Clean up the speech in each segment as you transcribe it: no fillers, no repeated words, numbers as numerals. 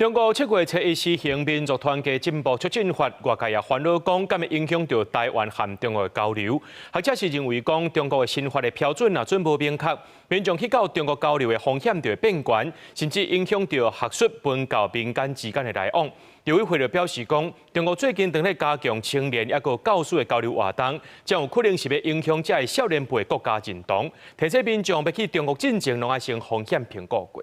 中國7月7日施行民族團結進步促進法，外界也煩惱講，敢會影響著台灣和中國的交流。學者是認為講，中國的新法的標準若準無明確，民眾去到中國交流的風險就會變懸，甚至影響著學術文教民間之間的來往。陸委會就表示講，中國最近正咧加強青年抑閣教師的交流活動，將有可能是欲影響這个少年輩的國家認同。提醒民眾欲去中國進前，攏愛先風險評估過。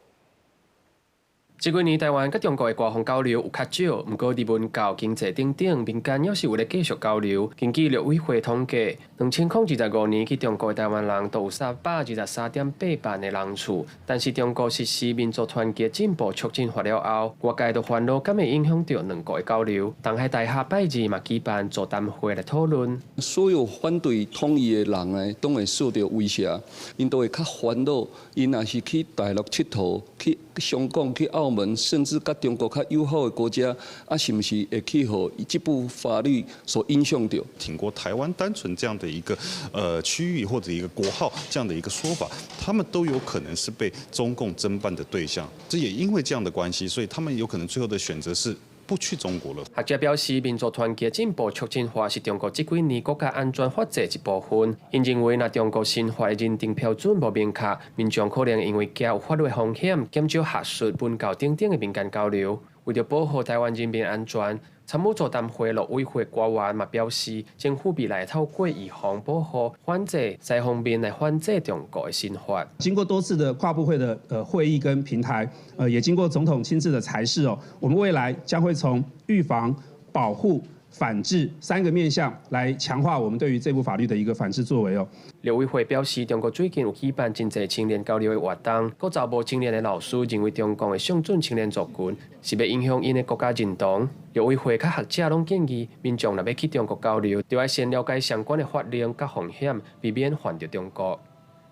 這幾年台灣佮中國的官方交流有較少，毋過佇文教、經濟等等民間猶是有咧繼續交流。根據陸委會統計，2025年去中國的台灣人都有323.8萬的人次。但是中國實施民族團結進步促進法了後，外界就煩惱敢會影響著兩國的交流。東海大學拜二嘛舉辦座談會來討論。所有反對統一的人呢，攏會受著威脅，𪜶都會較煩惱。𪜶若是去大陸𨑨迌，去香港、去澳門，甚至佮中國較友好的國家，啊，是毋是會去予這部法律所影響著？挺過台灣單純這樣的一個區域或者一個國號這樣的一個說法，他們都有可能是被中共偵辦的對象。這也因為這樣的關係，所以他們有可能最後的選擇是不去中國了。學者表示，民族團結進步促進法是中國這幾年國家安全法制一部分。𪜶認為，若中國新法的認定標準無明確，民眾可能因為驚有法律風險，減少學術、文教等等的民間交流。為著保護台灣人民安全，參與座談會陸委會官員嘛表示，政府未來透過預防、保護、反制三方面來反制中國的新法。經過多次的跨部會的會議跟平台，也經過總統親自的裁示哦，我們未來將會從預防、保護、反制三個面向來強化我們對於這部法律的一個反制作為哦。陸委會表示，中國最近有舉辦真濟青年交流的活動，閣招募青年的老師，認為中共的上準青年族群是欲影響𪜶的國家認同。陸委會佮學者攏建議，民眾若欲去中國交流，就愛先了解相關的法令佮風險，避免犯著中國。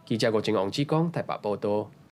記者吳正王志剛台北報道。